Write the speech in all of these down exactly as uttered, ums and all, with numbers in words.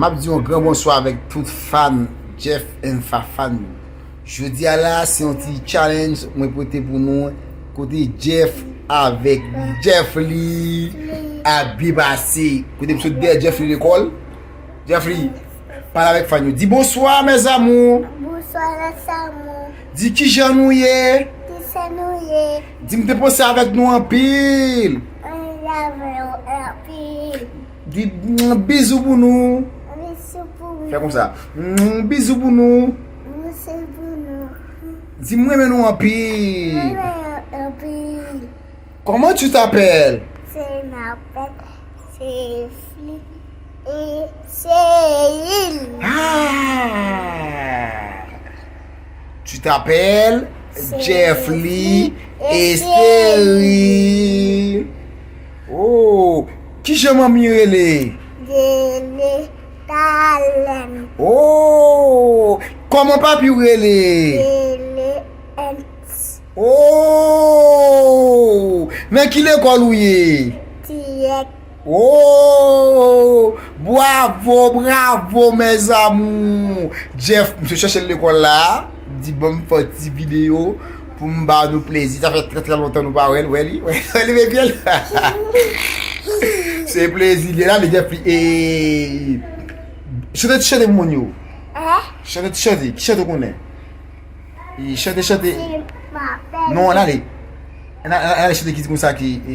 Ap di yon gran bonswa avèk tout fan Jeff and Fafan yo. Jodi a la, se yon ti challenge mwen pote pou nou, kote Jeff avèk Jeffly ap byen pase. Kote m sot dèyè Jeffly lekòl. Jeffly, pale avèk fan yo. Di bonswa, mes amours. Bonswa, mes amours. Di kijan nou ye. Kijan nou ye. Di m te panse avèk nou anpil. Mwen avè w anpil. Di, mm, bizou pou nou. Bizou pou nou. Fè konsa. Mm, bizou pou nou. Bizou pou nou. Di, mwen renmen nou anpil. Mwen renmen nou anpil. Comment tu t'appelles? Je m'appelle Jeffly Estelil. Ah! Tu t'appelles Jeffly Estelil. Oh, kijan manmi rele? Rele Talèn. Oh, kòman papi w rele? Rele Ernst. Oh, nan ki lekòl ou ye? Tiyèt. Oh, bravo, bravo, mes amours. Jeff, misye chèche l lekòl la. Di, ban m fè ti videyo pou m ba nou plezi. Sa fè trè, trè lontan nou pa wè l, wè li, wè li, wè li, men byen. Se plezi li la, li Jeff, e, chante ti chante pou moun yo. Hein? Chante ti chante, ki chante ou konnen? E, chante, chante. Non, ann ale. Ann ale chante ki di konsa ki, e,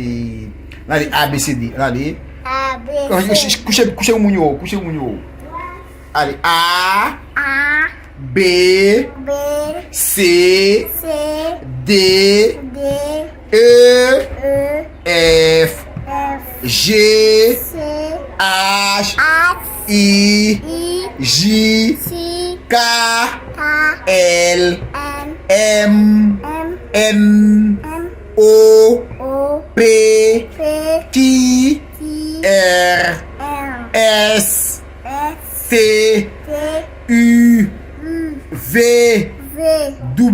ann ale A B C D, ann ale. A B C. Kouche, kouche moun yo, kouche moun yo. Ale, A. A. B. B. C. C. D. D. E. E. F. F. G. G. H. H. I. I. J. J. K. K. L. L. M. M. N. N. O. O. P. P. Q. Q. R. R. S. S. T. T. U. U. V. V. W.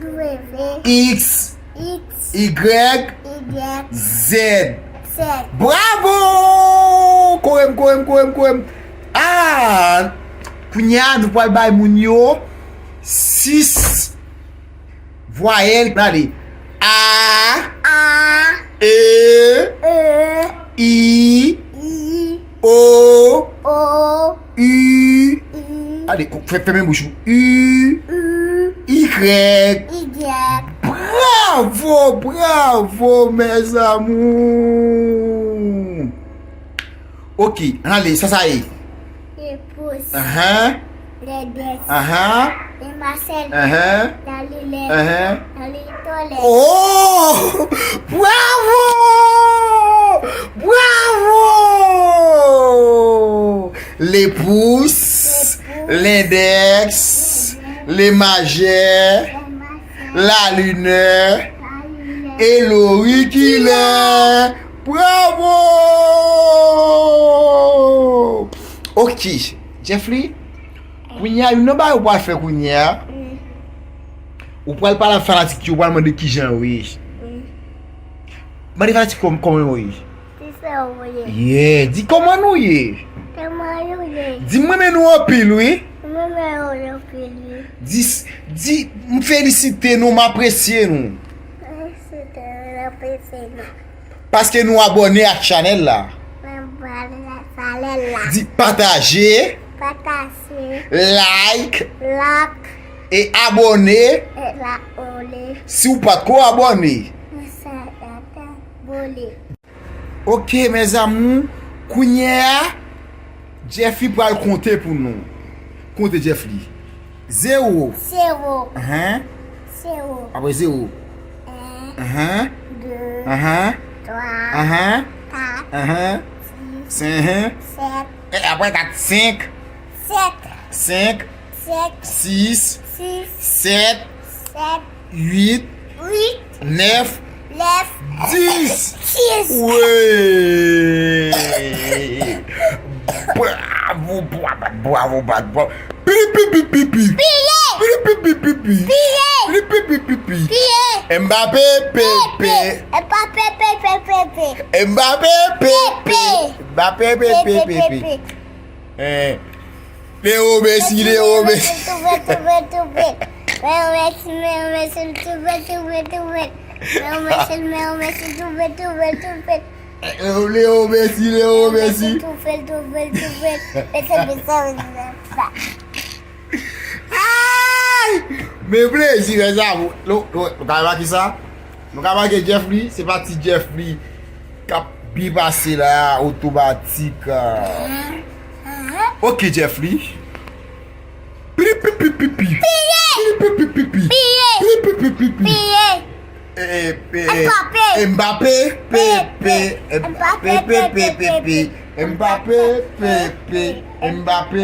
W. X. X. Y. Y. Z. Z. Bravo! Korem, korem, korem, korem. Ah! Kounye a, nou pral bay moun yo sis vwayèl. Ann ale. A. A. E. E. I. I. O. O. U. U. Ale, fè, fèmen bouch ou. U. U. Y. Y. Bravo, bravo, mes amours. Ok, ann ale, sa sa ye? Lepous. Ahan. Lendèks. Ahan. Lemasèl. Ahan. Lalinè. Ahan. Lalintolè. Oh! Bravo! Bravo! Lepous, Lepous. Lendèks, Lendèks. Lemajè, Lemajè. Lalinè, Lalinè. E lorikilè. Bravo! Ok, Jeffly, kounye a, youn nan bagay ou pral fè kounye a, ou pral pale ak fanatik yo, ou pral mande kijan yo ye. Mande fanatik yo kòman yo ye. Kijan ou ye? Yeah, di kòman nou ye. Kòman nou ye? Di m renmen nou anpil, wi. M renmen nou anpil, wi. Di, di m felisite nou, m apresye nou. Felisite nou, m apresye nou. Paske nou abòne ak chanèl la. Abòne ak chanèl la. Di pataje. Pataje. Like. Like. E abòne. E abòne. Si w pa t ko abòne. Si w pa t ko abòne. Ok, mes amours, kounye a, Jeffly pral konte pou nou. Konte, Jeffly. Zewo. Zewo. Ahan. Zewo. Apre zewo. En. Ahan. De. Ahan. Twa. Ahan. Kat. Ahan. Sis. Sen. Sèt. E, apre kat, senk. Sèt. Senk. Sèt. Sis. Sis. Sèt. Sèt. Uit. Uit. Nèf. Nèf. Dis. Dis. Wi! Bravo, bravo, bravo, bravo. Pili, pi, pi, pi, pi. Pili. Pili, pi, pi, pi, pi. Pili. Pili, pi, pi, pi, pi. Pili. Mbappé, pe, pe. Mbappé, pe, pe, pe, pe. Mbappé, pe, pe. Mbappé, pe, pe, pe, pe. Eh, Leo Messi, Leo Messi. Leo Messi, Leo Messi. Ay! Men plezi, mezanmi. Nou, nou, nou ka remake sa? Nou ka remake Jeffrey, se pa ti Jeffrey k ap byen pase la, otomatik. Ah. Ok, Jeffrey. Pili pipi pipi. Pili pipi pipi. Pili pipi pipi. Piye. Eh, eh, eh, Mbappé. Mbappé, P P, Mbappé, P P, P P, Mbappé, P P, Mbappé.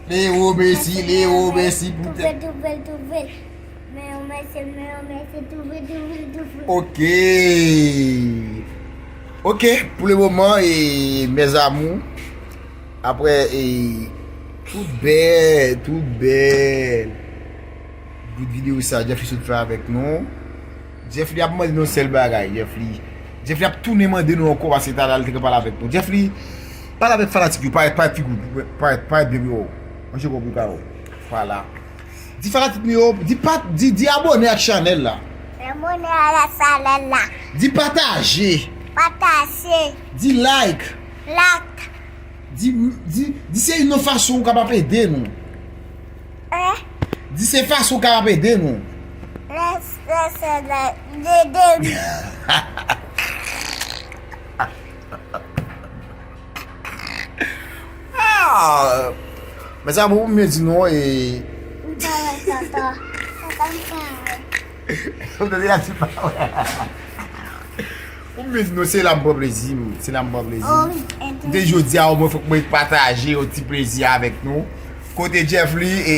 Leo Messi, Leo Messi, poutèt. Touvel, touvel, touvel. Mèsi, mèsi, mèsi, touvel, touvel, touvel. Ok. Ok, pou le moman, e, mes amours, apre, e, tout bèl, tout bèl bout videyo sa, Jeffrey sot fè avèk nou. Jeffrey ap mande nou sèl bagay, Jeffrey. Jeffrey ap tounen mande nou ankò, paske talè a li te ka pale avèk nou. Jeffrey, pale avèk fanatik yo, parèt, parèt figi w, parèt, parèt byen pou yo wè w. Manje kòb yo ka wè w. Vwala. Di fanatik nou yo, di pat, di, di abòne ak chanèl la. Abòne a la chanèl la. Di pataje. Pataje. Di like. Like. Di, di, di se youn nan fason ou kapab ede nou. Eh? Di se fason ou kapab ede nou. Lè, lè, se lè, de, de. Ah! Mezanmi, pou m byen di nou, e. M pa wè tonton. Tonton, m pa wè. Ou tande la, ti pa wè. Pou m byen di nou, se la m pran plezi m, se la m pran plezi m. M te di jodi a, omwen fòk mwen pataje yon ti plezi avèk nou. Kote Jeffrey, e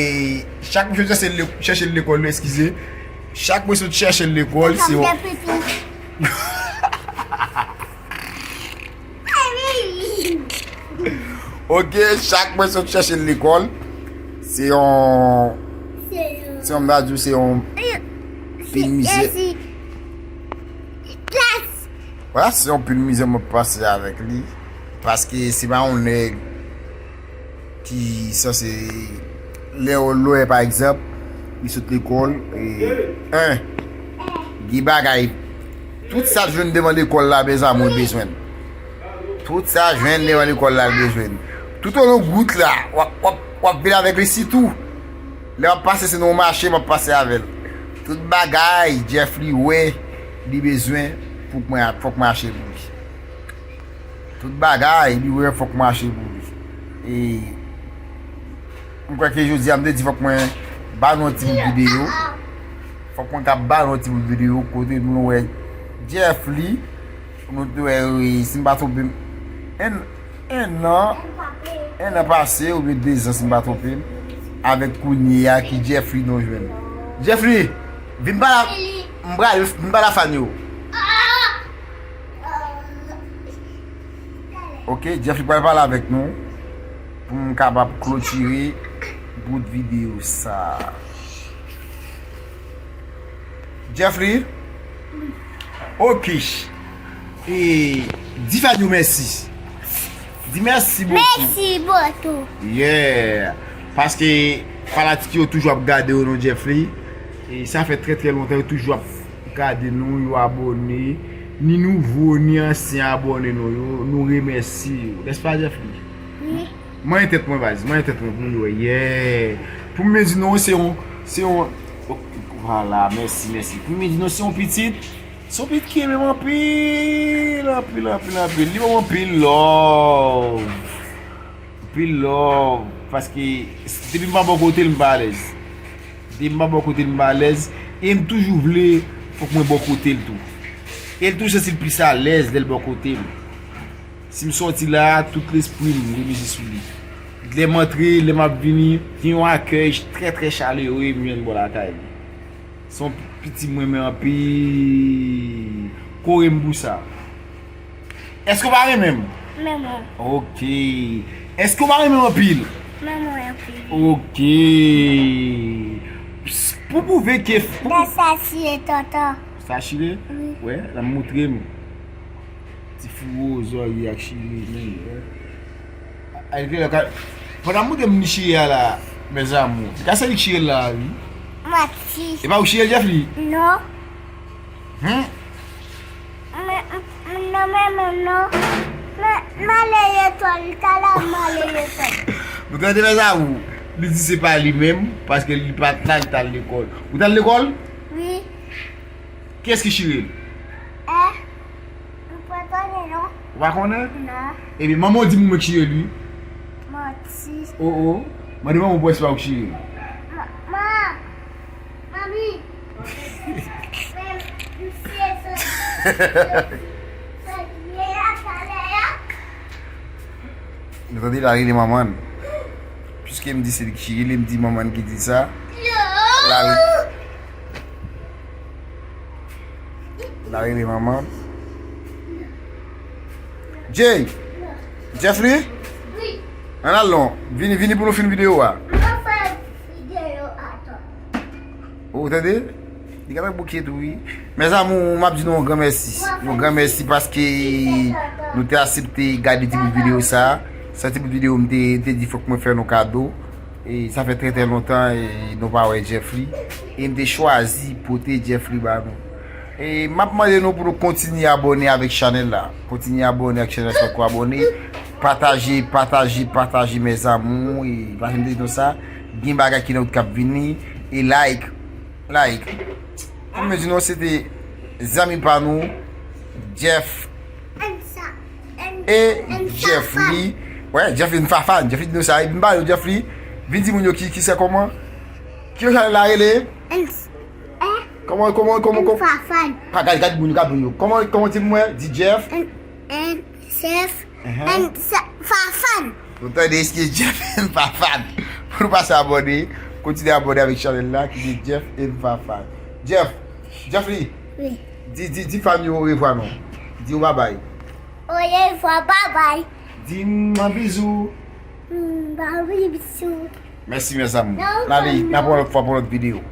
chak mwen sot chèche l le-, chèche l lekòl, eskize. Chak mwen sot chèche l lekòl, se yon. Ok, chak mwen sot chèche l lekòl, se yon, se yon, m ta di w, se yon pil mizè. Wala, se yon pil mizè mwen pase avèk li. Paske se pa yon nèg ki sanse, lè w lè, pa egzanp, li sot lekòl, e, en, gen bagay, tout sa l jwenn devan lekòl la, mezanmi, li bezwen l. Tout sa l jwenn devan lekòl la, li bezwen l. Tout olon wout la, w ap, w ap, w ap vin avèk li, sitou lè w ap pase, se nan yon mache, m ap pase avè l. Tout bagay, Jeffrey wè, li bezwen pou mwen, fòk mwen achte pou li. Tout bagay, li wè fòk m achte pou li. E m kwè ke jodi a, m te di fòk mwen ba nou yon ti bout videyo. Fòk mwen ka ba nou yon ti bout videyo kote nou wè Jeffrey, nou te wè, e, si m pa twonpe m, en, en an, en an pase, oubyen de zan, si m pa twonpe m, avèk kounye a ki Jeffrey nou jwenn. Jeffrey, vin pale, m pral, vin pale a fan yo. Ok, Jeffrey pral pale avèk nou pou m kapab klotire bout videyo sa. Jeffrey? Ok. E di fan yo mèsi. Di mèsi bokou. Mèsi bokou. Yeah. Paske fanatik yo toujou ap gade w non, Jeffrey. E sa fè trè, trè lontan yo toujou ap gade nou, yo abòne. Ni nouvo, ni ansyen abòne nou yo, nou remèsye yo. Nèspa, Jeffrey? Wi. Manyen tèt mwen, baz. Manyen tèt mwen pou moun yo wè. Yeah. Pou m di nou, se yon, se yon, vwala, mèsi, mèsi. Pou m di nou, se yon pitit, se yon pitit ki renmen m anpil, anpil, anpil, anpil. Li ban m anpil love. Anpil love. Paske depi m pa bò kote l, m pa alèz. Depi m pa bò kote l, m pa alèz. E m toujou vle fòk mwen bò kote l tou. E l toujou santi l plis alèz lè l bò kote m. Si m sòti la, tout lespri m remezi sou li. Lè m antre, lè m ap vini, gen yon akèy trè, trè chalere m jwenn bò lakay li. Se yon piti mwen renmen anpil. Kore m pou sa. Èske w pa renmen m? Renmen m. Ok. Èske w pa renmen m anpil? Renmen m anpil. Ok. Ps, pou pwouve ke, pou... Sa chire, tonton. Sa chire? Wi. Wè, l ap montre m. Ti fou zòrye ak chire, men, wè. Ay, klè, ka, pandan m montre m li chire a la, mes amours. Ka se li k chire l la, wi. Manti. E pa ou k chire l, Jeffrey? Non. Hmm? M, m, m, non, men, men, non. Men, m ale lekòl, talè m ale lekòl. Nou tande, mes amours? Li di se pa li menm, paske li pa t al, t al lekòl. Ou t al lekòl? Wi. Kiyès ki chire l? Eh, m pa konnen non. Ou pa konnen? Non. Ebyen, manman w di m mwen k chire l, wi. Manti. Oh, oh. Mande manman w pou wè si pa ou k chire l. Ma, ma, manmi. Men, misye, se, se, se, ye a talè a. Nou tande l al rele manman l. Piske m di se li ki chire li, m di manman l ki di sa. L al, l al rele manman l. Jay! Jeffrey! Ann al non. Vini, vini pou nou fin videyo a. M ap fè videyo atann. Ou tande? Li gentan bouke tou, wi. Mes amours, m ap di nou yon gran mèsi. Yon gran mèsi paske nou te aksepte gade ti bout videyo sa. Sa ti bout videyo m te, te di fòk mwen fè nou kado. E sa fè trè, trè lontan e nou pa wè Jeffrey. E m te chwazi pote Jeffrey ba nou. E m ap mande nou pou nou kontinye abòne avèk chanèl la. Kontinye abòne ak chanèl sa, poko abòne. Pataje, pataje, pataje, mes amours. E pa janm te di nou sa. Gen bagay ki nan wout k ap vini. E like. Like. Kòm mwen di nou, se te zanmi pa nou, Jeff e Jeffrey. Wè, Jeffrey and Fafan. Jeffrey di nou sa. Epi m pale, Jeffrey, vin di moun yo ki, ki se kòman? Ki yo chanèl la rele? Kòman, kòman, kòman, kòman? Fafan. Pa gad, gad moun yo, gad moun yo. Kòman, kòman ti mwen? Di Jeff. And, and Jeff. And Fafan. Nou tande eske Jeff and Fafan. Pou nou pase abòne, kontinye abòne avèk chanèl la ki se Jeff and Fafan. Jeff, Jeffrey, wi. Di, di, di fan yo orevwa non. Di yo babay. Orevwa, babay. Di mwa bizou. Mwa bizou. Mèsi, mes amours. N ale, n ap wè lòt fwa pou lòt videyo.